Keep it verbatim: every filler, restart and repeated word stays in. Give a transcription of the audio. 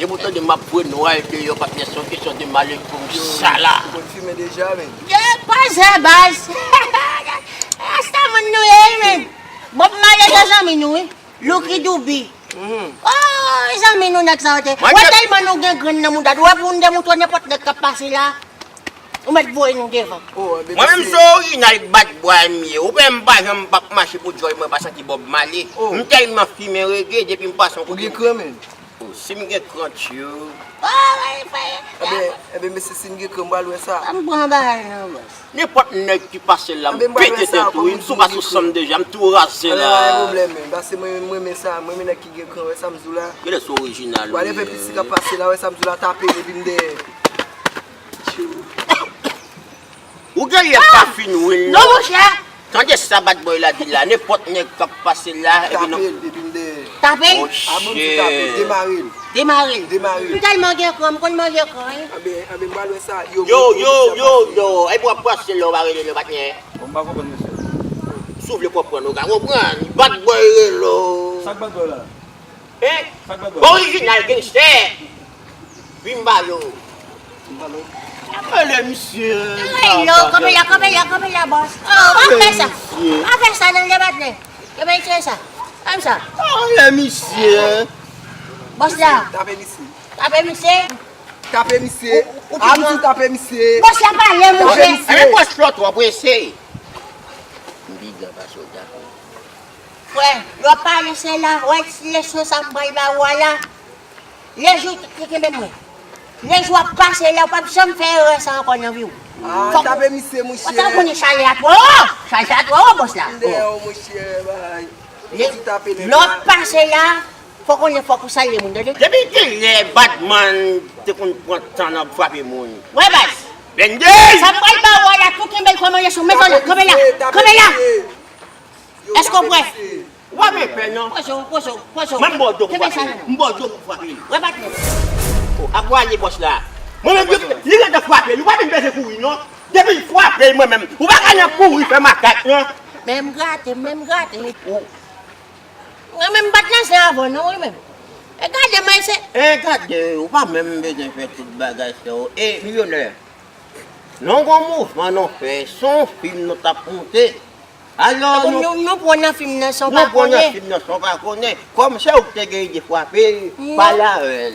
Depi w tande m ap voye non al deyò, patnè, se yon kesyon de malefè sa la. Ou konn fimen deja, men. Gen pase baz. Rastaman nou ye, men. Bob Marley se zanmi nou, wi. Lucky Dube. Oh, zanmi nou nèg sa yo te. Wè tèlman nou gen grenn nan mouda nou. Wè pou nou demontre nenpòt nèg k ap pase la. Ou mèt voye nou devan. Mwen menm se orijinal Bad Boy m ye. Ou wè m pa janm p ap mache pou djòl mwen pa santi Bob Marley. M tèlman fimen rege depi m pase yon kote. Ou gen kran, men. Oh, si m gen kran tchou. Ebyen, ebyen, mesye, si n gen kran, m pral wè sa. M pran bagay nan bòs. Nenpòt nèg ki pase la, m pete tèt ou, wi, m sou pa sou san m deja, m tou raze la. Pa gen pwoblèm, men. Paske mwen, mwen renmen sa, mwen renmen nèg ki gen kran, wè sa m di w la. Genlè se orijinal, wi. Wè lè fè piti k ap pase la, wè sa m di w la, tape l epi m dèyè. Ou genlè pa fin wi l non. Non, monchè. Tande sa Bad Boy la di la, nenpòt nèg k ap pase la, epi non. Tape l, epi m dèyè. Tape l? Monchè. A bon, di tape l, demare l. Demare l. Demare l. M tèlman gen kran, m konn manje kran, wi. Anben, anben, m pral wè sa. Yo, yo, yo, yo. Epi w ap pase lè w pa rele non, patnè. Bon, m pa konprann, mesye. Si w vle konprann, ou ka konprann. Bad Boy rele w. Sa k Bad Boy la? Hein? Sa k Bad Boy? Orijinal gangstè. Vin ba yo. Vin ba yo. Apele misye. Hey, yo, kanpe la, kanpe la, kanpe la, bòs. Oh, pa fè sa. Pa fè sa nan debatne. Kanpe misye sa. Kanpe sa. Apele misye. Bòs la. Tape misye. Tape misye. Tape misye. Ou, ou, ou a m di tape misye. Bòs la pale, monchè. Tape misye. Ebyen bòs la twò prese. M pi gran pase w, tape. Frè, lè w ap pale se la, wè ti leson sa m pral ba ou a la. Lejou, kenbe mwen. Lejou ap pase la, ou p ap janm fè erè sa ankò nan vi w. Ah, tape misye, monchè. Ou ta konnen chalè a twò wo. Chalè a twò wo, bòs la. M dèyè w, monchè, bay. Lè w ap pase la, fò konnen fòk ou salye moun, tande. Depi kilè Badman te konn pran tan nan frape moun? Wè baz. Bende! Sa m pral ba ou a la, tou kenbe l kòman ye sou mezon la. Kanpe la. Kanpe la. Èske w prè? Ou pa gen pè non. Poze w, poze w, poze w. Mwen m ba w do pou frape l. M ba w do pou frape l. Wè patnè. Oh, ap wale bòs la. Mwen menm li gentan frape l. Ou pa menm bezwen kouri non. Depi l frape l mwen menm. Ou pa ka nan kouri fè makak non. Men m grate, men m grate. Mwen menm m pa t nan zen avè w non, wi menm. E gade mwen se. E gade, ou pa menm bezwen fè tout bagay sa yo. E milyonè. Non gon mouvman nou fè, se yon fim nou t ap monte. Alò nou, nou, nou pran nan fim nan san w pa konnen. Nou pran nan fim nan san w pa konnen. Kòm se ou ki te gen ide frape l, pale avè l.